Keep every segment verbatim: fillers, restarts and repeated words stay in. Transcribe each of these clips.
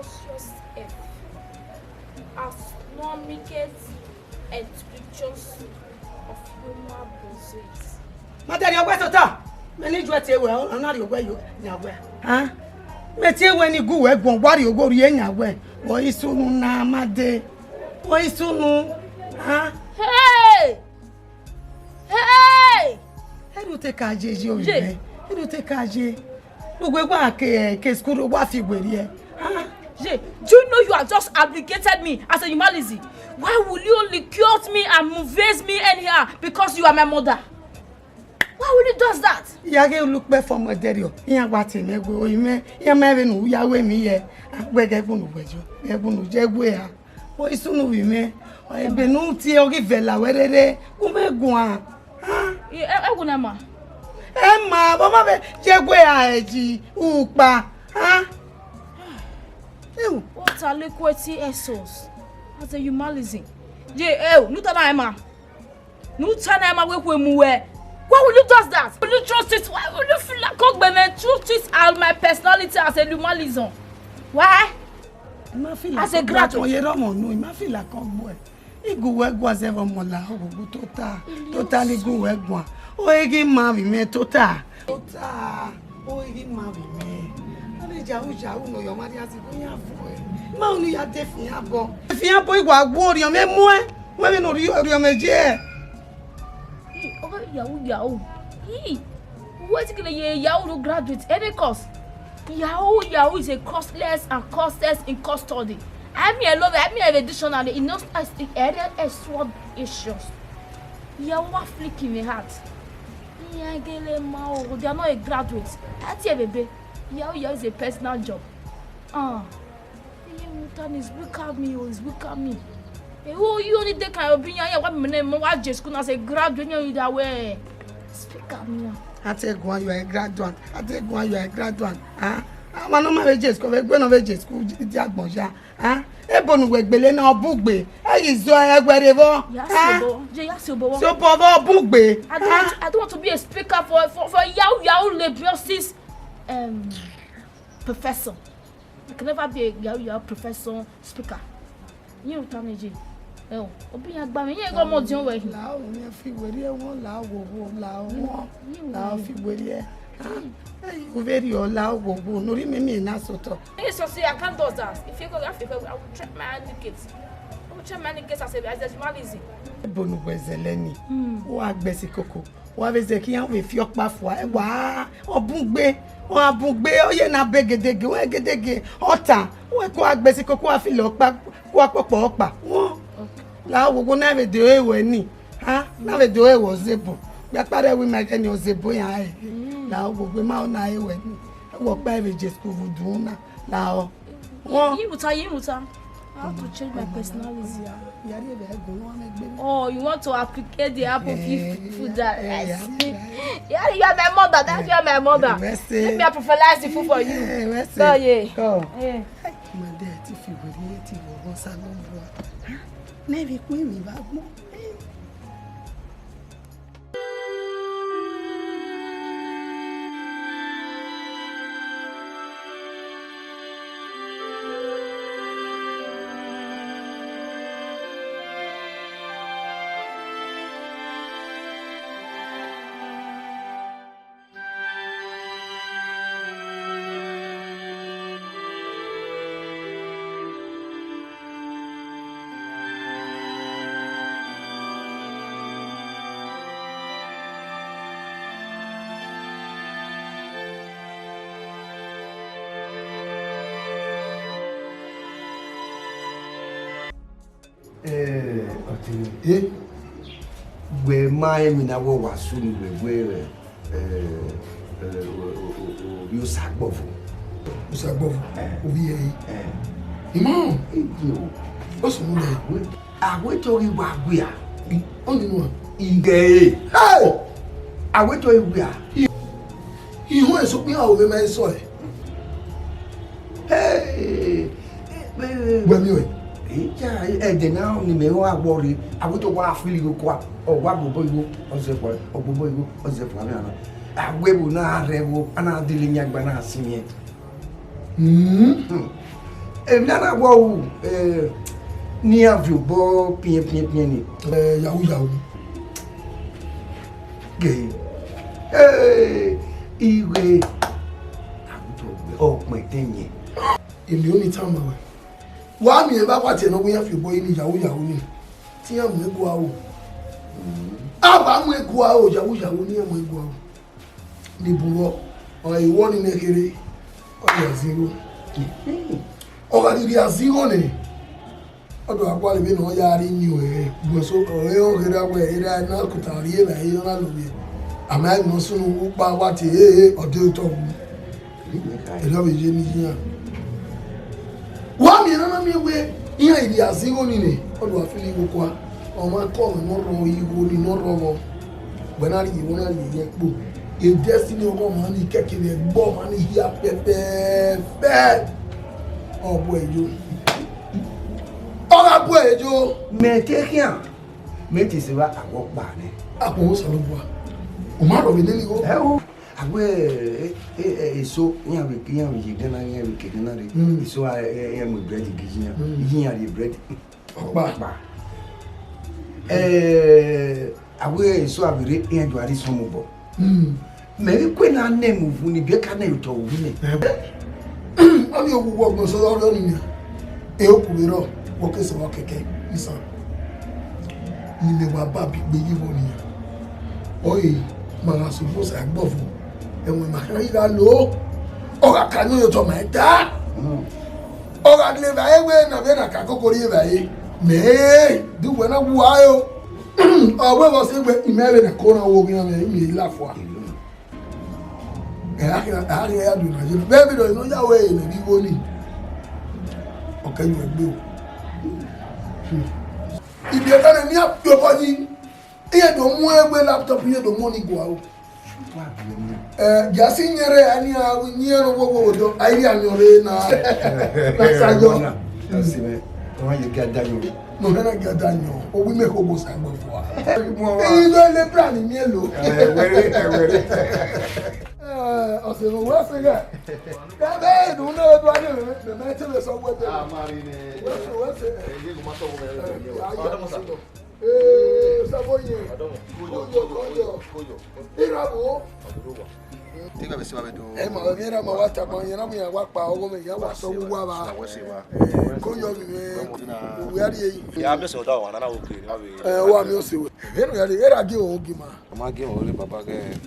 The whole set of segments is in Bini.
Joseph, astronomical and scriptures of Roma Bozes. Ma te rhie wẹ tota, mẹ ne juẹ tie wẹ, ọ na rhie wẹ yo, yan wẹ. Ah, mẹ tie wẹ ne I gu wẹ guan, wa rhie ogho rhie yan wẹ. Vbọ i sunu na ma dee, vbọ i sunu, ah. Hey! Hey! Erhunmwu te ka ye, ye ovbi mwẹ. Erhunmwu te ka ye. Ugbo wa ke, ke school wa fi werriẹ. Ah. Ye, do you know you have just obligated me as a humanism? Why will you licensed me and movies me anyhow because you are my mother? Why will you do that? Ya ghe ulu kpẹ fọ mọ ẹdẹrriọ, iran wa te mẹ wẹ, oyi mwẹ, iran ma vbe ne u ya wẹ emwi ye. Ah, wẹ ghẹ gbunu wẹ yo, ghẹ gbunu ye wẹ a. Vbọ i sunu vbe mwẹ, egbe ne u tie ọ ghi vẹ la wẹ rere, u mwẹ guan. Ah. I, ẹ, ẹ wuna ma. Ẹ ma, vbọ ma vbe ye wẹ a ẹji, ukpa. Ah. Ewu. What a liquidity essence. As a humanism. Ye, ewu, ne u ta na ẹ ma. Ne u ta na ẹ ma wẹ khuemu wẹ. Why will you do that? Will you trust it? Why will you feel like ogbe me trust it as my personality as a humanism? Why? I ma feel like as a graduate. Ye rọmọ nu, I ma feel like ogbe. I gu wẹ guan zẹ vbe ọmọ la, ogbugbu tota. Tota ni gu wẹ guan. O ghi ma vbe mwẹ tota. Tota, o ghi ma vbe mwẹ. A vbe yahoo yahoo ne ọ yọ ma rhie azigbo yan vuẹ. Ma unu ya de fian bọ. Fian bọ, I wa gu orhiọn mwẹ muẹn. Wẹ vbe ne orhiọn mwẹ ye. Hey, okay, yahoo yahoo. Hey, where did you get yahoo no graduate? Any course? Yahoo yahoo is a costless and costless in custody. I mean, I love it. I mean, I have a dictionary. It knows as the area as what issues. Yahoo flick in the heart. Yeah, gele ma o, they are not a graduate. That's a baby. Yahoo yahoo is a personal job. Ah. Iye muta ni speak at me o, speak at me. Ewo, you only take care of being here. What me name? What just school as a graduate? You that way. Speak at me now. I take one, you are a graduate. I take one, you are a graduate. Ah, I'm no man just go. We no we just school. Di agbon ya. Ah, ebo nu we gbele na obugbe. Ẹ ghi zọ ẹguẹ rre vbọ. Ya sobo. Je ya sobo. Sobo vbọ obugbe. I don't want to, I don't want to be a speaker for, for, for yahoo yahoo labiosis, um, professor. I can never be a yahoo yahoo professor speaker. Iye muta ni ye. Ẹ o, obi yan gba mi, iye gọ mọ diọn wẹ hin. La o, mi fi weri ẹ wọn, la o wo wo, la o wọn, la o fi weri ẹ. Ah, ẹ, u vbe rhie ọ la o wo wo, ne u rhie mimi na sotọ. He so say I can't do that. If you go, I will try my hand in case. I will try my hand in case as a, as a journalist. Ebo ne uwẹ zẹlẹ ni, u wa gbẹ ẹse koko. Wa vbe zẹ khian vbe fi ọkpa fua, ẹ wa, ọ bun gbe, ọ gha bun gbe, ọ ye na be gedege, wẹ gedege, ọ ta, wẹ ko gha gbẹ ẹse koko, wa filo ọkpa, ko wa kpokpo ọkpa. Wọn, la wo wo na vbe de ore wẹ ni, ha, na vbe de ore wẹ ọzebo. Gbe akpa rẹ wi ma ghe ni ọzebo iran re. La wo wo ma na re wẹ ni. Ẹ wẹ ọkpa vbe je school vbe udunmwu na, la ọ. Wọn. Iye muta, iye muta. I have to change my personality. Ya, ya rhie vbe ẹgo ne ọ mwẹ egbe. Oh, you want to applicate the apple peel food that I see. Yeah, you are my mother. That's why you are my mother. Let me apple fertilize the food for you. Come, yeah. Come. Yeah. Mother, ti fi weri ẹ ti vọvọ sa lọ bua. Nẹvbe ikun emwi vbe agbọn. Eh, ọtẹn, eh, wẹ ma emwi na wẹ wa sunu wẹ wẹ, eh, eh, o, o, o, o, ovbi Osagbọvo. Osagbọvo, eh, ovbi ẹre. Eh. Imọ. Iye o. O sunu nẹ. A wẹ, a wẹ tọ ghi wa wia. Ọni nua. Ighe. Hey! A wẹ tọ ghi wia. Ihun eso kpia o vbe ma eso ẹ. Hey! Wẹ miẹn ọẹn? Eya, ẹdẹ na ni mẹ wa wọ rre, a wẹ tọ wa fili igho kua, ọ wa gbobọ igho, ọ zẹ fua, ọ gbobọ igho, ọ zẹ fua vbe ana. A wẹ vbe na rre ẹvbo, a na dele yan gba na sin mwẹ. Hmm. Hmm. Emwi na na wa ru, eh, ne iran viọ obọ piẹn piẹn piẹn ni. Eh, yahoo yahoo. Ghe. Eh, ighe. Ọkpẹn tẹn yẹn. Emi oni tama wẹ. Wa miẹn vbe a wa tie ne ọ wẹ iran fi obọ yi ni yahoo yahoo ni. Te iran mu egua ro. A wa mu egua ro, yahoo yahoo ni iran mu egua ro. Ni bu vbọ, ọ i wọ ni nẹ kherhe, ọ ya zigho. Ọ gha rhirhi a zigho nẹ, ọ do gha gualọ vbene ọ ya rre iyẹn ọre, bu ẹso ọre ọ ghe ra wẹ, erha na kota rrie evbare, ọ na lovbiẹ. A ma emwi ne ọ sunu ukpa wa tie, ee, ee, ọ de otọ wu. Erha vbe ye ni iran. Wa miẹn na na miẹn wẹ iran rhirhi a zigho ni nẹ, ọ do gha fili igho kua. Ọ ma kọ mwẹ ne ọ rrọọ igho ni ne ọ rrọọ vbọ. Wẹ na rhie, wẹ na rhie ye kpo. E destiny ọghe ọmwa ni kẹkẹ vbe ẹgbẹ ọmwa ni hia pẹpẹẹpẹ. Ọ bu ẹre yo. Ọ gha bu ẹre yo. Mẹ te khian, mẹ te sẹ vbe awọ ọkpa nẹ. Akpọnmwẹ Osanobua, u ma rhọ vbe nene igho. Ẹ o, a wẹ, e, e, e, eso, iran vbe, iran vbe ye gan na, iran vbe ke gan na rre. Mm. Eso, a, e, e, mu bread gi iran. Mm. Iran rhie bread. Ọkpa. Ọkpa. Eh, a wẹ eso a vbe rre, iran do a rre isọn mu obọ. Mm. Mẹ vbe kue na nẹ mu uvun ni biẹ ka nẹ otọ uvun nẹ. Ọ ni owu wọ gbọn sọ ọrọ ni nian. E oku vbe rọ, wọ ke sẹ vbọ kẹkẹ, isan. Ni mẹ wa ba bi gbe yi vbọ nian. Ọe, ma gha sẹ osa ẹgbọvo. Ẹmwẹ ma khian ghi gha lo. Ọ gha ka nẹ otọ ma ta. Mm. Ọ gha gele evbare wẹ na vbe na ka koko rrie evbare. Mẹ, de uwẹ na wu aro. Ọ wẹ vbe ọ sẹ wẹ, imẹ vbe na ko na wo ghi na mẹ, imẹ i la fua. Ẹ, a khian, a khian ya do na ye. Vbe vbe do no ya wẹ, mẹ vbe igho ni. Ọ kẹ yu egbe o. Hmm. Ibi ẹka ne mi a pio bọ yi. Iye do mu egbe laptop, iye do mu ni gua o. Eh, ya si nyere ani a nyere wo wo do. Ai ri ami ore na. Na sa yo. Na si me. Ko ma ye ga da yo. No na ga da yo. O wi me ko go sa gbo fo. Mo wa. Iye do le plan mi lo. Eh, wẹrẹ, eh, wẹrẹ. Eh, o se wo wa se ga. Ya be du na do ani me, me te le so wo de. Ah, mari ne. Wo se, wo se. Eh, ye ko ma to wo me. Eh, ya, ya. Ee, Saboye. Koyo, koyo, koyo. Irabo. Tigba be se ba be do. Ẹ ma, ọmọ yẹn na ma wa ta kpa, yẹn na mu yẹn wa kpa, ọgọ mẹ, yẹn wa sọ wu wa ba. Wa se wa. Eh, koyo mi, eh, uwe a ri eyi. Ya mi sọ da wa, nana wo kiri, ma be. Eh, wa mi o se we. Ẹ no ya ri, era gi o gi ma. Ma gi o le baba ge.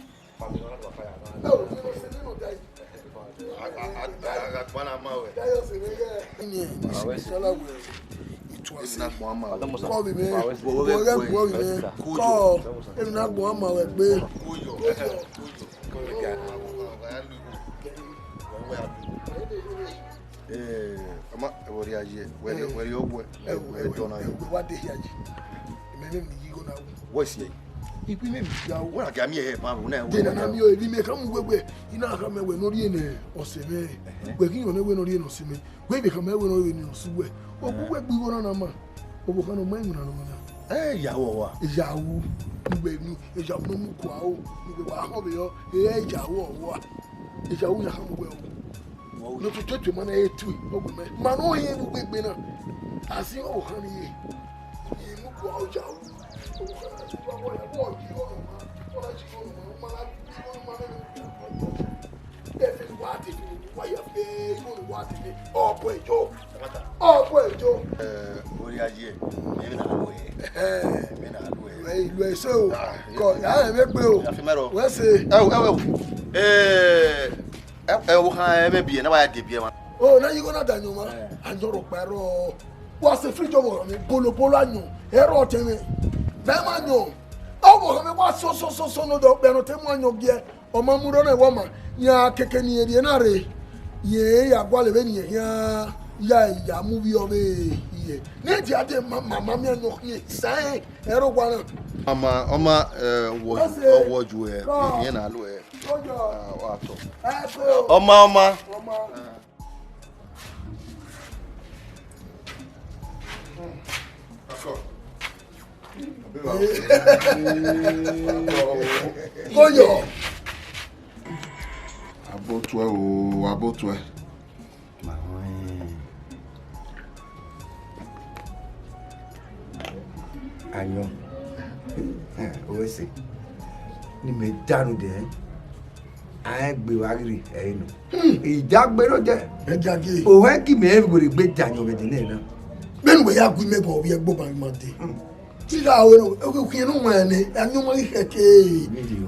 Kọ vbe mwẹ, vbe ghe gbuọ vbe mwẹ, kọ, emwi ne agbọn ama ruẹ gbe. Eh, ọma, ẹvbo rhia ye, wẹ rhie, wẹ rhie oguẹ, ẹvbo, ẹvbo, ẹdọ na ye. Ẹvbo, wa de hia ye. Imẹ ne mi yi igho na wu. Wẹ si ẹre? Ikun imẹ mi ya wu. Wẹ na gia miẹn ẹre ban ru na. De na na miẹn ọre, emwi mẹ khama uwẹ wẹ, I na khama wẹ ne ọ rhie ne ọse mwẹ. Ẹhẹn. Wẹ ghi rẹn ọnẹ wẹ ne ọ rhie ne ọse mwẹ. Wẹ vbe khama wẹ ne ọ rhie ne ọse uwẹ. Ogu wẹ gbe igho na na ma. Ọvbokhan ne ọ ma iwinna nọ na. Ẹ, ya wu ọwa. Ya wu. Uwẹ nu, ya wu ne ọ mu kua o. Uwẹ wa họn vbe yọ. Ẹ, ya wu ọwa. Ya wu ya khama uwẹ o. Ne ọ tutuetu ma na he tue, ọ gu mẹ. Ma ne ọ he vbe ugbegbe na. A si ọvbokhan ni ye. Ye mu kua o, ya wu. Ọvbokhan na si wa wọ ya, wọ yi igho nọ ma. Wọ na yi igho nọ ma, ma na yi igho nọ ma nẹ. Ẹ fẹ wa te fi, wa ya fẹ igho nọ wa te fi. Ọ bu ẹjo. Ọ bu ẹjo. Eh, orí ayé, èmi náà lò ẹ. Èmi náà lò ẹ. Lu ẹ, lu ẹ se o. Ah, kọ, ya ẹ mẹ gbe o. Ya fi mẹ rọ. Wẹ se. Ẹ wo, ẹ wo. Eh, Ẹ, ẹ, wo khan ẹmwẹ biẹ ne a wa ya de biẹ mwa. O, na yi igho na da ayọn mwa. Ẹ. Ayọn rhọkpa ẹrọ. Wa sẹ fridge ọvbokhan mwẹ, bolobolo ayọn, ẹrọ ọtẹn mwẹ. Vẹ ma ayọn. Ọvbokhan mwẹ wa sọ, sọ, sọ, sọ, ne ọ do kpẹ ne ọ te mu ayọn giẹ. Ọ ma mu rre ọna ẹvbo ọma. Yan keke ne irẹn rhie na rre. Irẹn ya gualọ vbene irẹn khian ya, ya mu vbiẹ ọvbehe. Ne dia de ma, ma, ma miẹn ayọn khian. Sẹ, ẹrọ wa na. Ọma, ọma, ẹ, wọ, wọ ju ẹ, irẹn na lo ẹ. Koyo. Ah, wa tọ. Ẹ, koyo. Ọma, ọma. Ọma. Koyo. Abotuẹ o, abotuẹ. Ma họn ẹn. Ayọn. Owẹ sẹ. Ne imẹ da rhunmwuda ẹn, a i gbe vbe aghirri ẹre nọ. Idagbe nọ dẹ. Ẹ jage. Ohẹn gi mẹ wẹ gbe da ayọn vbe ẹdẹ nẹ na. Vbene uwẹ ya gu imẹ guan ovbi ẹgbobọ ma dee. Te I gha ru ẹre, okhian ne ọ wan nẹ, ayọn ma ghi khẹke.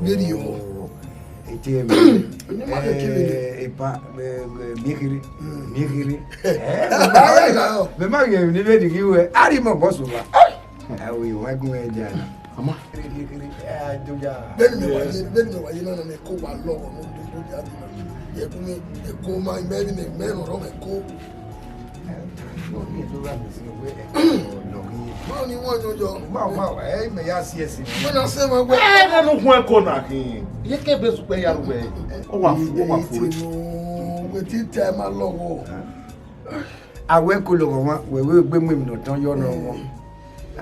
Vberriọ. Ete mẹ. Ayọn ma khẹke vberriọ. Eh, epa, eh, eh, miẹn kherhe. Miẹn kherhe. Eh, mẹ ma ghi, mẹ ma ghi emwi ne I vbe dighi ruẹ, a rhie imẹ obọ sẹ owa. Ẹ, wẹ, wa gun ẹja. Ama. Vbene mẹ wa ye, vbene mẹ wa ye na, na mẹ ko wa lọghọ ne ododo dia dee na. Ye gun mẹ, ẹ ko ma, imẹ vbe ne mẹ nọ rọ mẹ ko. Ẹ, no, ni do ra mi si wẹ, ẹ, no, ni. Ma ni wa yọ yọ. Ma, ma, ẹ, mẹ ya si ẹse. Ma na se ma wẹ. Ẹ, na nu gun ẹko na khin. Ye ke be sukpẹ ya ru wẹ. Ọ wa fu, ọ wa fu. Wetin tẹ ma lọghọ. Awẹ ko lọghọ wan, wẹ wẹ gbe mu emwi ne ọ tọn yọ nọ wọn.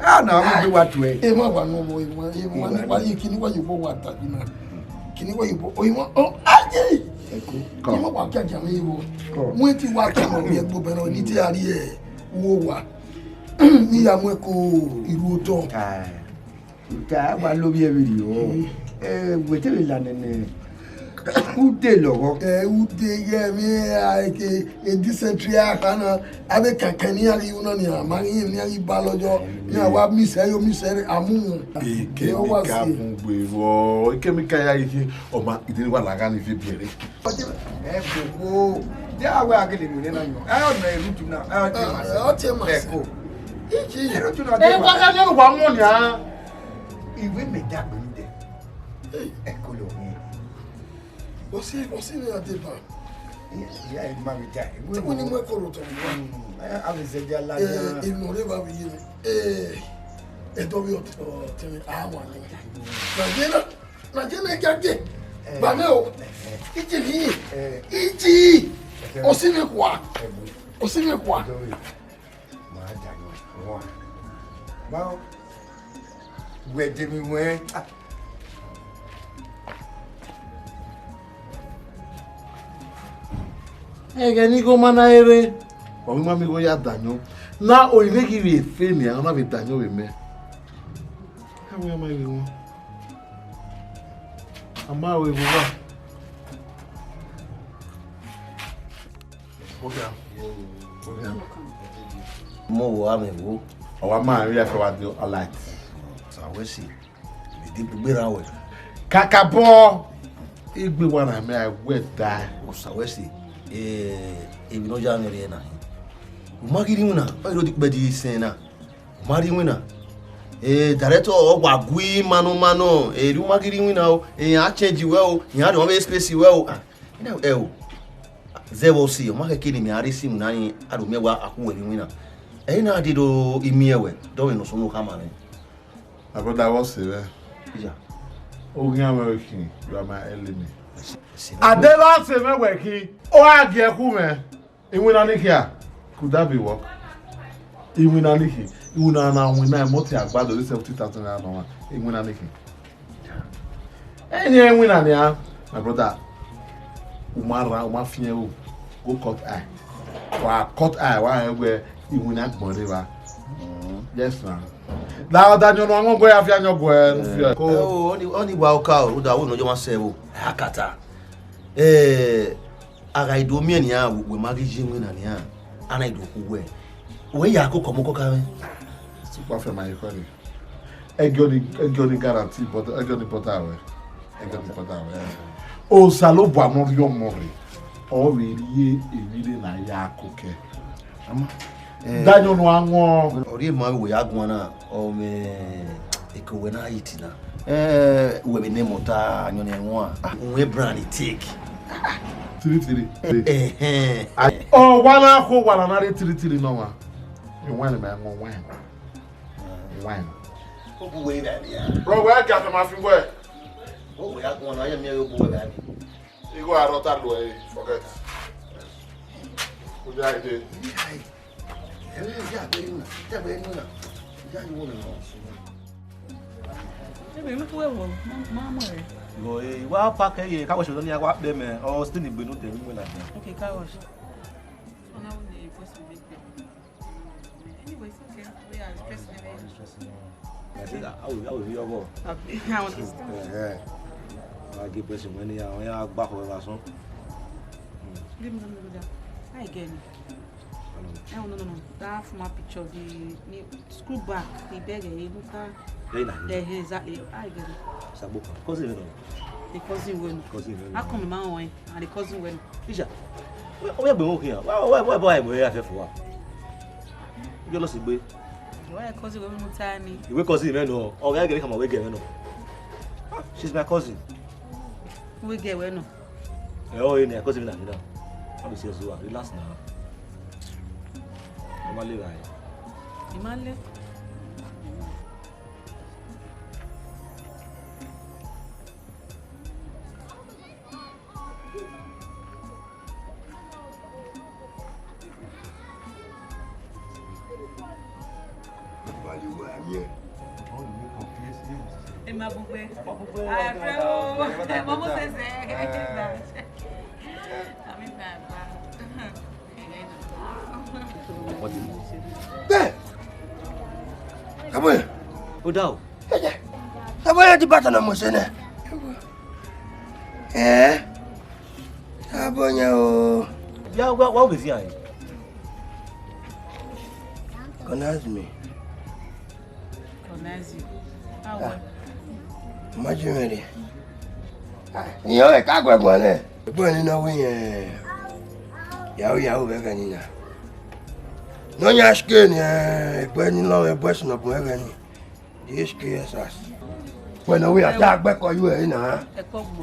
A na mu gbe wa tuẹ. E ma wa nọ wọn, e ma, e ma ni wa ye kini wa ye obo wa ta bi na. Kini wa ye obo, o ma, o, aye. Eko. Kọ. E ma wa kia jam ye wo. Kọ. Wẹn ti wa kia ma bi ẹgbobọ nọ, ni te a ri ẹ, wo wa. Ni ya mu ẹko iru otọ. Ai. Ka wa lo vbiẹ vberriọ. Eh, wẹ te vbe la nene ude lọghọ. Eh, ude ye vbe a ke e dysentery a kha na, a vbe kankan ne iran ghi ru na nian, ma ghi ne iran ghi ba lọyọ, iran wa miss ẹre yo, miss ẹre, a mu wọn. Eke mi ka mu gbe vbọ, eke mi ka ya yi, ọ ma, ide ni wa la gha ni vbe biẹre. Ẹ gbogbo, de a wẹ a gele miẹn na yọ. Ẹ, ọ nọ erutu na, ẹ, ọ tie ma sẹ. Ọ tie ma sẹ. Ẹ ko. Iji. Erutu na tie ma sẹ. Ẹ wa gha ne wa wọn nia. Iwe mẹ dagbe nẹ. Ẹ ko lọ wọn. What's it, what's it that they ban? Ìyá ẹ ma mi da. Tí wọ́n ní mú ẹ̀kọ́ rò tọ̀ wá. Ẹ, a lè ṣe jẹ́ alájà. Ẹ, ìmọ̀ rẹ̀ bá mi yé mi. Ẹ, ẹ̀dọ́ mi ọ̀tẹ̀ mi, a wà ní. Nàìjíríà. Na je ne jage. Eh. Ba mẹ o. Eh, eh. Iji ni. Eh. Iji. Eh. Osi mi kwa. Eh, bu. Osi mi kwa. Sorry. Ma da yo. Wa. Ma o. Wẹ de mi wẹ. Ah. Ẹghẹ ne igho ma na rre, ọ ghi ma miẹn igho ya dayan. Na orinmwẹ ghi vbe fe nian, ọ na vbe dayan vbe mẹ. Ẹmwẹ ma vbe wọn. A ma ru evbo uwa. Mo wo amẹ wo. Ọ wa ma emwi ya fẹ wa do alright. Sa wẹ si. Mẹ de gbegbe ra wẹ. Kakabọ, egbe wa na mẹ a wẹ da. Osa wẹ si. Eh, emwi ne ọ ya mwẹ rre na. U ma ghi rri iwinna, ọ i ro di kpẹdi sẹn na. U ma rri iwinna. Eh, director, ọ wa gui manu manu. Eh, u ma ghi rri iwinna o. Eh, a change wẹ o. Iran rhie ọmwa vbe space wẹ o. Ah, ina ẹ o. Zẹ vbe ọ si, ọ ma khẹke ne mẹ a rre si iwinna ni, a do miẹn wa a khu wẹ vbe iwinna. Ẹ i na dee do imiẹn wẹ, dọmwẹ ne ọ sunu khama mwẹ. My brother, what's it, man? Yeah. Oghian mwẹ khin, you are my enemy. Adeva se mwẹ wẹ khin, ọ gha gie khu mwẹ. Iwinna ni khia, could that be work? Iwinna ni khin, iwinna na winna, mọti agbado seventy thousand naira nọ, iwinna ni khin. Ẹni iwinna nia, my brother, u ma rran, u ma fiẹn ru, go cut eye. Wa cut eye, wa rẹn wẹ iwinna gbọn rre evba. Yes na. Da ọda ni ọnọ ọmọ gbe ya fia yan guẹ, nu fia. Ko. Ẹ o, ọni, ọni wa oka o, rhunmwuda wo ne ọ yọ ma sẹ vbo. Akata. Eh, a gha i do miẹn nian, wẹ ma ghi ye iwinna nian, a na i do khu wẹ. Wẹ ya koko ọmọ kọka mwẹ. Sukpa fẹ ma ye kọni. Ẹgiọ ni, ẹgiọ ni guarantee, but ẹgiọ ni bọta wẹ. Ẹgiọ ni bọta wẹ. Osanobua ne ọ rhie ọmọ rre, ọ vbe rhie emwi rre ne a ya kokẹ. Ama, eh, Daniel nu a wọn. Ọ rhie ma vbe wẹ ya guan na, ọ mwẹ eke wẹ na yi ti na. Eh, wẹ vbe ne mọta ayọn ne wọn. Ah, wẹ brand take. Tiri tiri. Eh, eh. Ọ wa na kho wa na rre tiri tiri nọ wa. Wine ma wọn wine. Wine. Obu wẹ ivẹ ya. Bro, wẹ ga ma fi wẹ. Obu ya guan na, ya mi obu wẹ ba mi. Igho arọ ta lu ẹ, forget. Ojú àìdè. Ebe, unu tu ẹvbo, ma, ma mu ẹre. Igho, eh, wa pack ẹre, ka wẹ sẹ ọdọ ne a wa kpẹ mẹ, ọ, still ni gbenu de, mu na. Okay, car wash. Anyway, it's okay. We are stressing away. I said, "I will, I will be your boy." Abi, I understand. Eh, eh. I give person when they are, when I back over some. Give me another. I get it. Oh, no, no, no. That former picture, the, the scroll back, the bag, eh, you know, that. Hey, nah. Eh, eh, exactly. I get it. Sabo, cousin, you know. The cousin will. Cousin, you know. How come the man went and the cousin went? Isha, where, where we here? Where, where, where, where we here for? You lost it, boy. Where cousin will move tiny? Ìwé cousin mi nọ. Oh, we are getting come away, girl, no. Ah, she's my cousin. We get where no. Eh, oh, yeah, cousin mi na mi na. Abi serious, relax now. Normally, right? Normally. Ẹ ma bugbe. Ẹ ma bugbe. Ààrẹ o. Ẹ mọ mọ sẹsẹ. Àmì bàbá. Bẹ́ẹ̀. Ẹ bọ́ yẹn. Ó dá o. Ẹ bọ́ yẹn ti bàtà náà mọ̀ sí ẹ náà. Ẹ. Ẹ bọ́ yẹn o. Ya, wa, wa, obìnrin àyè. Recognize me. Recognize you. How? Ah. Imagine me. Ah, ìyẹn ò ka gbẹgbọn nẹ. Ẹgbẹ́ ni náà wí yẹn. Yahoo, yahoo, bẹ́ẹ̀ kẹ́ ni na. Nọ yan shike ni, eh, ẹgbẹ́ ni lọ, ẹgbẹ́ sinọkun ẹghẹ ni. This K S S. Pẹ̀lú wí àti àgbẹ̀kọ yóò ẹ̀ náà. Ẹ kọ́ gbò.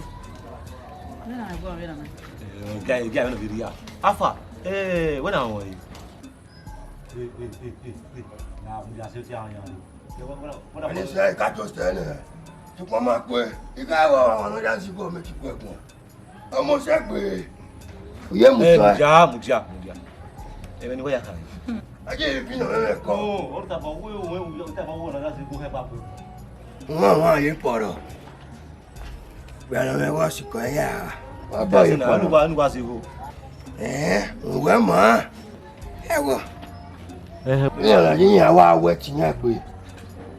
Mẹ́rin àgbọ̀, mẹ́rin àná. Eh, guy, guy, wọ́n fi rí a. Alpha, eh, wọ́n náà wọ̀nyí. Eh, eh, eh, eh, eh. Na, mo ya se ti àwọn yàrá. Ẹni sẹ, ẹ ká tó sẹ nẹ. Ṣùgbọ́n máa pé, ika wọ àwọn ọ̀nà yá sí kò mí ti pẹ́ gbọ́n. Ọmọ sẹ́gbẹ̀ẹ́. Òye mu Eh, sọ ẹ. Mudia, mudia, mudia. Ẹ bẹ ni wẹ ya kan. Ajé yìí fi nà mẹ́mẹ́ kọ́. Oh, ó tàbá wé òun, ó tàbá wé ọ̀nà láti gún ẹ bá pé. Wọ́n àwọn àyè pọ̀rọ̀. Gbẹ̀rẹ̀ mẹ́ wọ́n sì kọ́ ẹ yà. Wọ́n bọ̀ yìí pọ̀rọ̀. Ẹnu wa, ẹnu wa sì hó. Ẹ̀ẹ́, òwe mọ́. Ẹ wọ. Ẹhẹ. Ní ọ̀nà yìí yẹn wá wẹ́ ti yẹn gbé.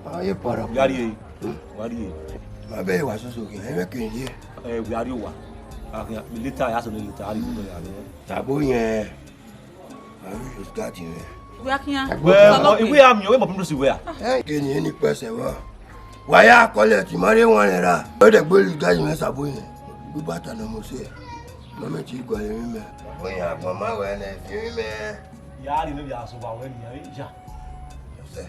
Wọ́n yé pọ̀rọ̀. Wíwá rí e. Wá rí e. Má bẹ́ẹ̀ wá sọ́sọ́ kì í, ẹ bẹ́ẹ̀ kì í yé. Ẹ wíwá rí wa. Àkìyàn, later, yà sọ ní later, á rí gbogbo yàrá yẹn. Tàbó yẹn. Wíwá kíyàn. Wẹ, ìwé àmì, ọwẹ́ mọ̀ fún Bruce wẹ̀ à? Ẹ kì í ní ẹni pẹ̀sẹ̀ wá. Wàyà akọlẹ̀ tì máa rí wọn rẹ̀ rà. Ó dẹ̀ gbé olùgbàjì mẹ́sà bóyá. Gbígbà tà náà mo ṣe. Mọ́mí ti gọ̀ ẹ̀mí mẹ́. Bóyá àgbọ̀n máa wẹ̀ ẹ̀ fi mí mẹ́. Ìyá rí níbi àsùnwà wẹ̀ nìyẹn, ìjà. Ọ̀sẹ̀.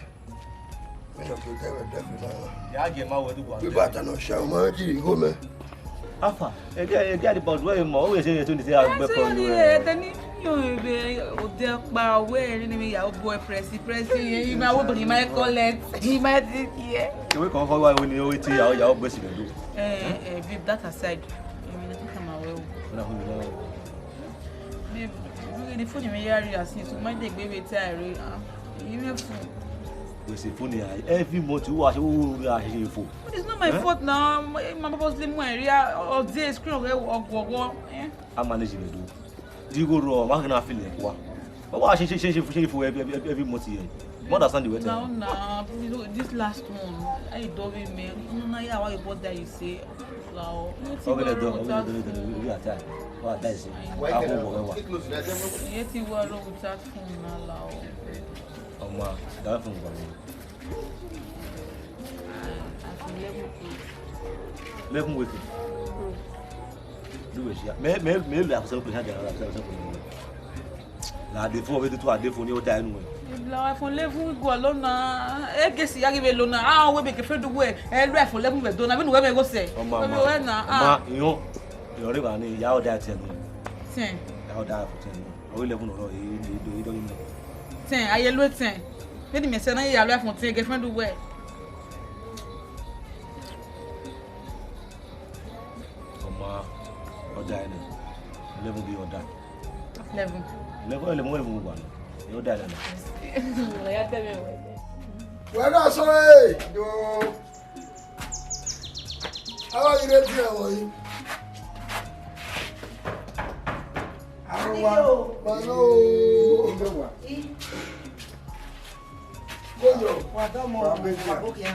Mẹ́nà kí o tẹ́wẹ̀ dẹ́fẹ̀ náà. Ìyá jẹ máa wẹ̀ dùgbà. Gbígbà tà náà ṣe àwọn ọmọ ẹ̀jì ìgò mẹ́. Alpha, ẹgẹ ẹgẹ àdìbò ọdún ẹ mọ, ó yẹ ṣe yẹ tó ní sí àgbẹ̀ kan yóò ẹ. Ẹ tẹni yóò ebe òde pa owó ẹ nínú ìyàwó bọ ẹ pẹrẹsì pẹrẹsì yẹn, ìmọ̀ àwọn obìnrin máa ń kọ́ lẹ́tì, ìmọ̀ ẹ ti kí ẹ. Ìwé kan kọ́ wá ìwé ni owó tí ìyàwó ìyàwó gbèsè lẹ́dọ̀. Ẹ ẹ babe, that aside, èmi ni kíkà máa wẹ̀ o. Ó dà fún mi lọ́wọ́. Babe, ìwé ni fóònù mi yára rí àsìn tó má dé gbé wé tí a rí. Ah, èyí mẹ́ fún. Gbèsè fóònù yà every month, wọ́n wá ṣe owó orí àṣẹṣe ìfò. But it's not my fault now. My, my purposely mú ẹ̀rí ọdẹ screen ọ̀rẹ́ ọgọ̀ọ̀gọ̀. Eh? A manage rẹ̀ do. Di go rọ, wọ́n á kàn feel ẹ̀ wá. Wọ́n wá ṣe ṣe ṣe ṣe ṣe ìfò every every every month yẹn. You understand the way. No, no, this last one, I don't even mean. No, no, yeah, why you bought that, you say, wow. Okay, let's do, okay, let's do, let's do, we are tired. What that is? I go over. Iye ti wà lọ without phone na la o. Ọmọ, that phone go. Àti eleven week. Eleven week. Do we share? Me, me, me, like, so, so, so, so, so. Na the phone wey dey to a dey phone ni o da enu we. Ibla wa phone eleven week go alone na. E gesi ya give alone na. Ah, we be ke fe do we. E lu phone eleven we do na. We nu we me go se. Ọmọ, we ọmọ, we na. Ah. Ọmọ, iyan, iyan re ba ni, ya o da ten. Ten. Ya o da for ten. O eleven ọrọ, e, e, e, e, e, ten, aye lu ten. Vbene imẹ sẹ na ya lu iPhone ten, girlfriend uwẹ. Ọma, ọda ẹnẹ. Eleven be ọda. Eleven. Eleven, eleven, eleven wà nọ. Ẹ ọda ẹnẹ. Wẹ na sọ ẹ. Yo. Awa ghi rre die ẹvbo yi. Awa, pẹ̀lú. Koyo. Wa dọmọ, wa bẹ wa bo kian.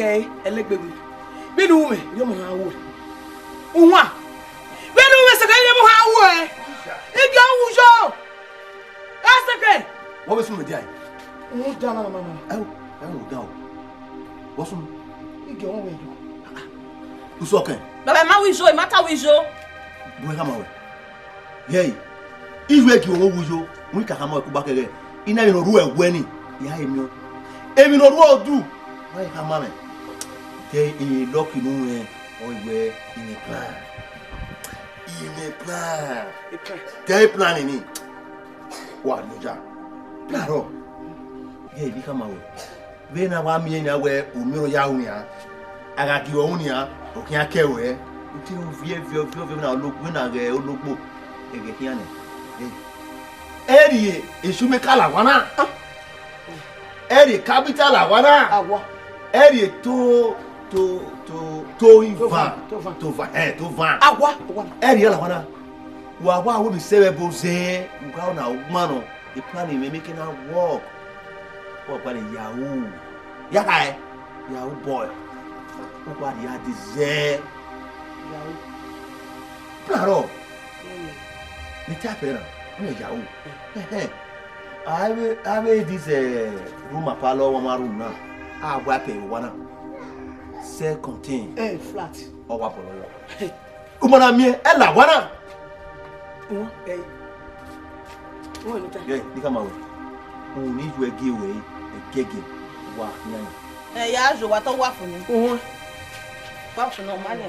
Ghe ẹlegbe wẹ. Vbene u mwẹ, erriọ ọmọ ha ru ẹ. Uwa. Vbene u mwẹ sẹkẹ, erriọ ọmọ ha ru ẹ. Igie ọ wu yo. Ẹsẹkẹ. Wẹ vbe sunu dia? Uhunmwu da na mama. Ẹ o, ẹ o, da o. Wẹ sunu. Igie ọ wẹ yo. Usọkẹn. Baba, ma wi yo, ma ta wi yo. Bu ẹre khama wẹ. Yẹẹ, iye gie ọmọ wu yo, wẹ ka khama wẹ kugba kẹghẹ. I na emwi ne ọ rhuẹ wẹ ni, ya he miẹn. Emwi ne ọ rhuẹ ọdu, wa he khama mwẹ. Te e lucky ne u mwẹ, ọ wẹ I mwẹ plan. I mwẹ plan. Te plan ni. Wa nuja. Plan rọ. Yẹẹ, I khama wẹ. Vbene a wa miẹn nian wẹ u miẹn ọre ọ ya ru nian, a gha gie ọre ru nian, ọ khian kẹ ruẹ. U tie ru viẹ viọ viọ viọ na ologbo na ghẹ ologbo, ẹghẹ khian nẹ. Ẹ rhie esu mẹ ka la owa na. Ẹ rhie capital la owa na. Awa. Ẹ rhie to to to to ivan. To van, to van. To van, ẹ, to van. Awa, awa. Ẹ rhie la owa na. Wa wa wo mi sẹ vbe ẹbo zẹ, u gha na ọgbọn nọ. E plan mwẹ make na work. Wọ gba de yahoo. Ya kha ẹ? Yahoo boy. U gba de ya de zẹ. Yahoo. Plan rọ. Mm. Ni type na, ọ yahoo. Ẹhẹn. A vbe, a vbe this, eh, room apalọ wa ma room na. A wa pẹ wa na. Self contain. Eh, flat. Ọ wa bọlọ yọ. U ma na miẹn, ẹ la owa na. Uhun, ẹ. Uhun, ẹ ni ta. Ẹ, ni ka ma wẹ. Uhun ni ju ẹgie wẹ, ẹgẹgẹ wa khian ni. Ẹ ya zo wa tọ wa fo ni. Uhun. Wa funu ọmwa nẹ.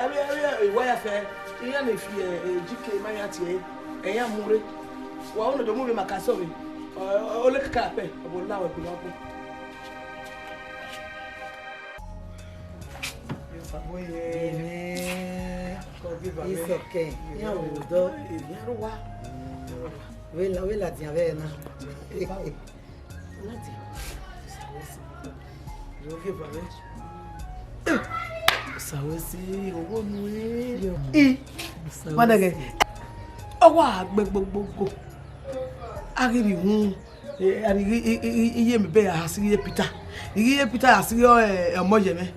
Avbe, avbe wa ya fẹ, iran ne fi, eh, eh, G K ma ya tie, ẹ ya mu rre. Wa unu do mu vbe ma ka sọ vbe. Ọ, ọ, ọ le kaka pẹ, ọ bu la wẹ gbe wa gun. Amen. Isọkẹn, iran vbe odọ. Iran rre owa. Vbe la, vbe ladian vbe na. Ladian. Sawesi, owó nu ẹ. I, ma nẹghẹ, ọ wa gbe gbogbogbò. A ghi rhie ihun, eh, a ghi, i, i, i, iye mi be ya ha sighi ye Peter. I ghi ye Peter ya sighi, eh, ọmọ ye mwẹ.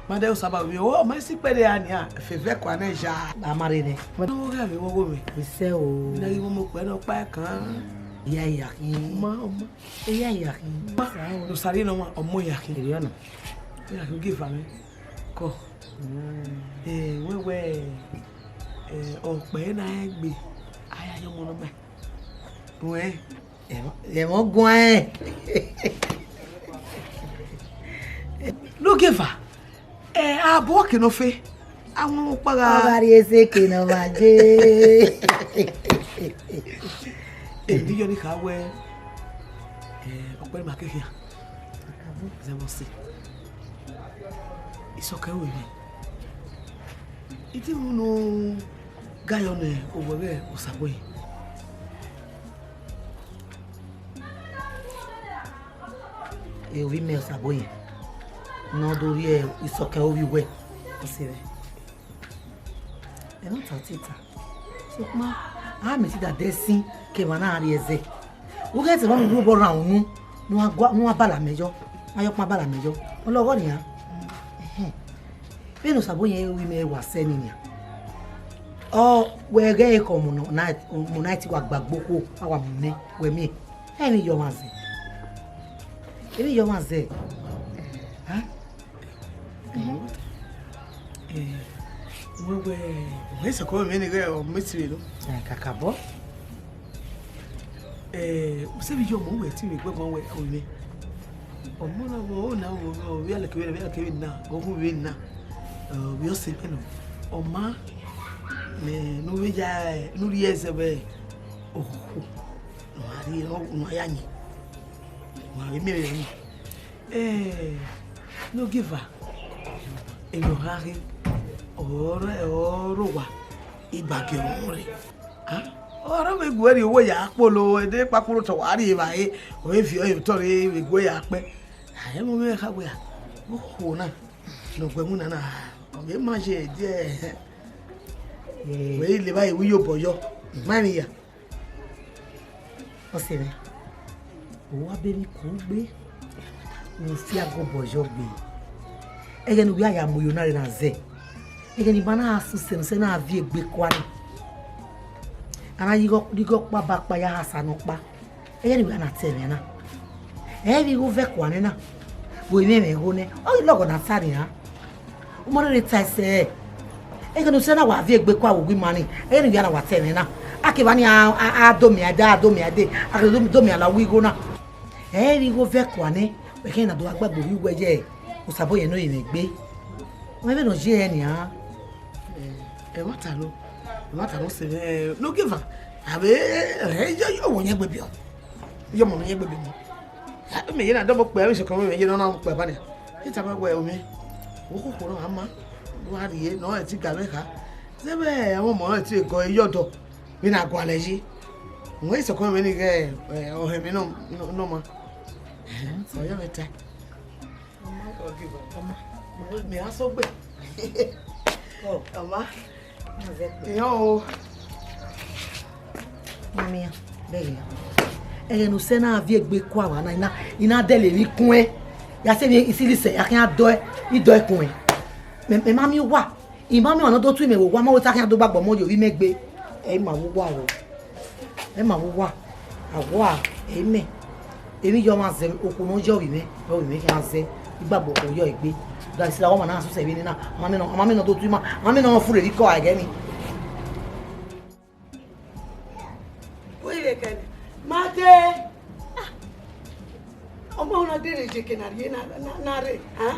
Ma dẹ Osaba vbe, ọ ma si kpẹre a nia, fevẹ kua nẹ ya. A ma rre nẹ. Ma dẹ wo gha vbe wo wo mwẹ. Isẹ o. Na ghi wo mo kpẹ nọ kpa kan. Iya iya khin. Ma, ọmọ. Iya iya khin. Ma, no sari nọ ma, ọmọ iya khin. Eri ọna. Iya khin give am. Kọ. Mm. Eh, wẹ, wẹ, eh, ọkpẹ na egbe. Aya yo mo no ma. Wẹ. Ẹmwẹ guan. Lugeva, eh, abọ ke nọ fe, a wọn ọkpa gha. Ọ gha rhie ese ke nọ ma je. Èmi yọ ni kha wẹ, eh, ọkpẹ ma ke khian. Zẹ vbọ sẹ. Isọkẹn ru emwi. I te unu ga yọ ne owẹ ghẹ Osabo ye. E ovbi mẹ Osaboye ne ọ do rhie Isọkẹn ovbi uwẹ. Ọse mwẹ, ẹmwata ọ te ta. Sokpan a mẹ te da dẹ ẹsin ke emwa na rrie ẹzẹ. U ghẹ sẹ emwa ne u rhie obọ rran unu, ne uwa gua, ne uwa bala mẹ yọ, ne uwa ya ọkpan bala mẹ yọ. Ọlọghọ nian. Ẹhẹn. Vbene Osaboye ovbi mẹ wa sẹ ni nian. Ọ wẹ ghẹ ekhọe ọmọ nọ, ọmọ na te wa gba gbe okhuo, a wa mu nẹ, wẹ miẹn. Emwi yọ ọmwa zẹ. Emwi yọ ọmwa zẹ. Ha? Eh, wẹ, wẹ, wẹ sọkọ mwẹ ni ghẹ ọ mẹ ti vbe nọ. Eh, kakabọ. Eh, usẹ vbe yọ ọmọ wẹ ti vbe gbẹgbọn wẹ ọ mwẹ. Ọmọ na vbe, ọ na vbe, ọ vbe alẹ kevbe, vbe alẹ kevbe na, ọ hu vbe na. Eh, ọ vbe ọse mwẹ nọ. Ọ ma, ne, ne u vbe ya, ne u rhie ẹzẹ vbe okhuo. Ne uwa rhie, ne uwa ya yin. Uwa vbe miẹn vbe yin. Eh, ne ogieva, emwi ọ gha khin, ọ rre, ọ rre owa, iba gie ọmọ rre. Ah, ọ rọ vbe gu ẹre owo ya kpolo, ẹdẹ kpakpolo tọ wa rri evbare, ọ vbe viọ ẹre otọ rre vbe gu ẹre ya kpẹ. Ah, ẹmwẹ mwẹ kha wẹ, okhuo na, ne ọ gu ẹmwẹ na na, ọ vbe ma ye ẹdẹ, wẹ i levba ru iyobọ yọ, ma emwi ya. Ọse mwẹ, u wa be emwi kugbe, u fi agbọn obọ yọ gbe. Ẹghẹ ne u ya ya mu yo na rre na zẹ. Ẹghẹ ne ima na sẹ usẹ ne usẹ na viọ egbe kua na. A na ye igho, igho ọkpa ba ọkpa ya khasa ne ọkpa. Ẹghẹ ne u ya na ta ẹmwẹ na. Ẹ i vbe igho vẹ kua nẹ na. Vbe emwi ẹmwẹ igho nẹ. Ọ ghi lọghọ na ta nian. U ma rherhe ta ẹsẹ. Ẹghẹ ne usẹ na wa viọ egbe kua vbe uwu ima ni, ẹghẹ ne u ya na wa ta ẹmwẹ na. A kevba ni a, a, a do miẹn a dee, a do miẹn a dee, a kevbe do, do miẹn la uwu igho na. Ẹ i vbe igho vẹ kua nẹ, wẹ khẹ na do gha gbagbe ovbi uwẹ ye Osaboye ne ọ ye mwẹ egbe. Ọ mwẹ vbene ọ ye hẹ nian. Ẹ, ẹmwata nọ, ẹmwata nọ sẹ mwẹ, ẹ, ne ogieva, a vbe, ẹ, yọ, yọ, wọ yẹn gbe biẹ. Yọ ọmọ ne ọ yẹn gbe biẹ mọ. Mẹ ye na dọbọ kpẹ, avbe isọkẹn mwẹ ye ne ọ na kpẹ ba nian. Ita ma wẹ omẹ. Wo koko na a ma. Wa rhie, ne ọ ti ga mwẹ kha. Zẹ vbe ọmọ, ọ ti gọ ye ọdọ. Vbe na gualọ yi. Wẹ isọkẹn mwẹ ni ghẹ, ẹ, ọhẹn mwẹ nọ, nọ, nọ ma. Ọ ya mwẹ ta. Mẹ a sọ gbe. Ọ. Ọma. Iran o. Mami, bẹghe ya. Ẹghẹ ne usẹ na viọ egbe kua vba na, I na, I na dẹle emwi kuẹn. Ya sẹ emwi isi lise, ya khian dọe, I dọe kuẹn. Mẹ, mẹ ma miẹn uwa. I ma miẹn ọmwa ne ọ do tu imẹ vbe owa, ma wẹ te a khian do gba gbọmọ ye ovbi mẹ gbe. Ẹ i ma vbe uwa o. Ẹ ma vbe uwa. A wa, ẹ i mẹ. Emwi yọ ọmwa zẹ, okhuo ne ọ yọ ovbi mwẹ, ovbi mwẹ khian zẹ. I gba gbe okhuo yọ egbe. Da sila ọmwa na sẹ vbe nena. A ma miẹn nọ, a ma miẹn nọ do tu ima. A ma miẹn nọ furre vbe ikọ a ẹghẹ ni. Wẹ vbe kẹ nẹ? Ma dee. Ah. Ọmọ na dee rre ye eke na rrie na, na, na rre, ah?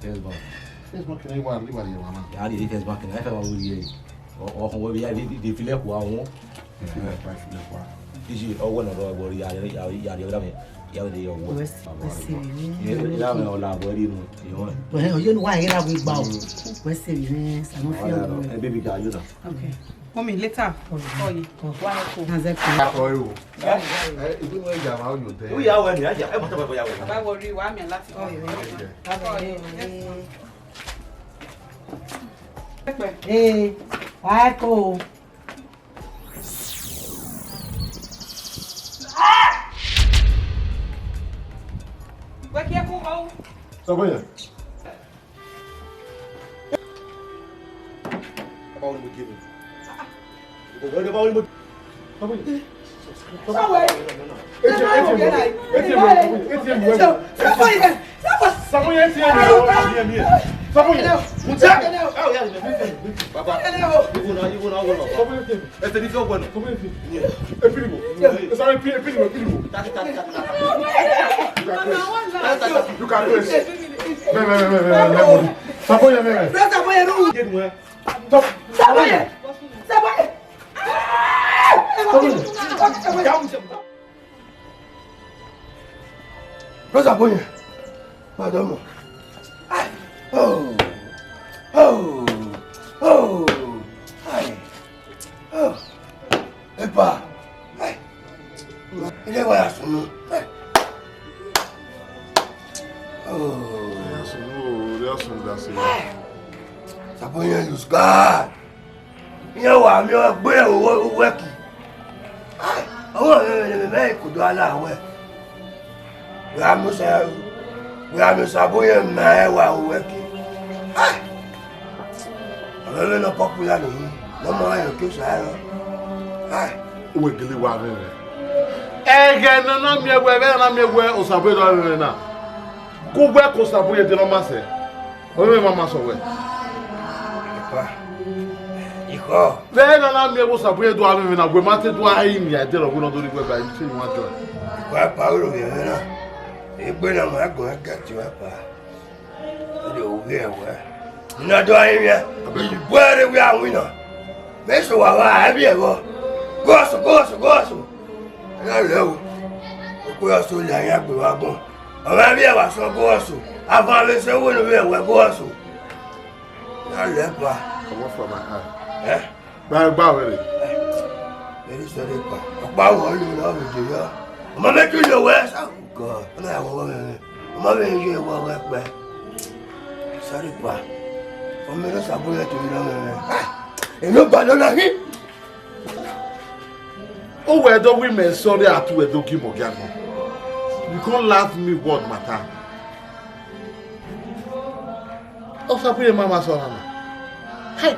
First Bank. First Bank ne wa, ne wa ye wa na. Ya ri First Bank na, e fa wa ru ye. Ọ, ọ, wẹ vbe ya vbe de filẹ kua wọn. Filẹ kua, filẹ kua. Iji, ọ wẹ nọ rọ, wẹ ya, ya, ya, ya, ya, ya, ya, wẹ se, wẹ se vbe mwẹ. Ye, ya mẹ ọ la, wẹ ri nu, ye wẹ. Wẹ, ọ ye nu wa ye ra wẹ gba o. Mm. Wẹ se vbe mwẹ, sa no fi ọ wẹ. Eh, baby girl, you know. Okay. Mummy, later. Oye. Wa ko. Azẹ ko. Akọ ẹ o. Ẹ, ibi wọn ya ma oyo tẹ. Ó yà wẹ ni, á yà, ẹ mọ̀ tẹ́ bá yà wẹ. Bá wọ rí wa mi láti kọ́ ìwé. Ee, wa ko. Wẹ kí ẹ kú bá wù. Sọ fún yẹn. Ọba wo ni mo gie mwẹ? Ọba wo ni mo, ọba wo ni mo. Samuel! Samuel! Samuel! Samuel! Samuel! Baba, you go now, you go now, you go now. Samuel! Ẹ tẹ ní fi ọgbẹ nọ. Samuel! Ẹ fi ni bọ. Ẹ sáré fi, ẹ fi ni bọ, ẹ fi ni bọ. Taki, taki, taki, taki. Look at this. Mẹ, mẹ, mẹ, mẹ, mẹ, mẹ, mẹ. Samuel, mẹ, mẹ. Brother, Samuel, no. Gie mwẹ. Stop! Samuel! Samuel! Brother Boye, madam. Oh, oh, oh, ai, oh, epa, ai, ilé wa ya sunu, ai, oh, ya sunu, ya sunu, ya sunu. Saboye use God. Iran wa miẹn ọgbe uwẹ ki. Ọmọ mwẹ vbe ne mẹ kodo ala wẹ. Wẹ a miẹn osa, wẹ a miẹn osa bu yẹn ma ẹwa uwẹ ki. Ọmọ mwẹ nọ popular nìyí, ne ọ ma rẹn ke osa ẹre. Uwẹ gele wa rẹn rẹ. Ẹghẹ ne a na miẹn wẹ, vbe a na miẹn wẹ Osabuye do aro mwẹ na, gu wẹ ke Osabuye de ne ọ ma sẹ, ọ mwẹ ma ma sẹ wẹ. Epa, ikhọ. Vbe a na na miẹn wẹ Osabuye do aro mwẹ na, wẹ ma te do a yin ya de rọ wẹ ne ọ do rhie wẹ ba ise wan jọ. Epa, epa, oro vbe ẹmwẹ na. Egbe na ma gọn ẹgẹ ti wẹ pa. Ẹdẹ ovbi ẹwẹ. Ina do a yin mwẹ. Ibuẹ rre wẹ a winna. Mẹ sẹ owa vba, a vbiẹ vbọ. Gọsọ, gọsọ, gọsọ. Ẹ na lẹ o. Okpia ọsẹ la yan gbe vbe agbọn. Ọ ma vbiẹ vba sẹ gọsọ. Avan vbe sẹ wẹ ne ovbi ẹwẹ gọsọ. Ẹ na lẹ pa. Come off from my hand. Ẹ? Gba, gba wẹ rre. Very sorry pa. Ọkpa wọ lu na vbe je yọ. Ọmọ mẹ tun ye wẹ sa. God, ọ na ya wọ wẹ. Ọmọ mẹ ye wọ wẹ kpẹ. Sorry pa. Ọmọ mẹ no Osabuye to na wẹ. Ah, eno ba no na hi. Uwẹ do wẹ mẹ sorry, a tu wẹ do gi mẹ ọgiagbọn. You can't laugh me word matter. Osabuye ma ma sẹ ọna na. Hey!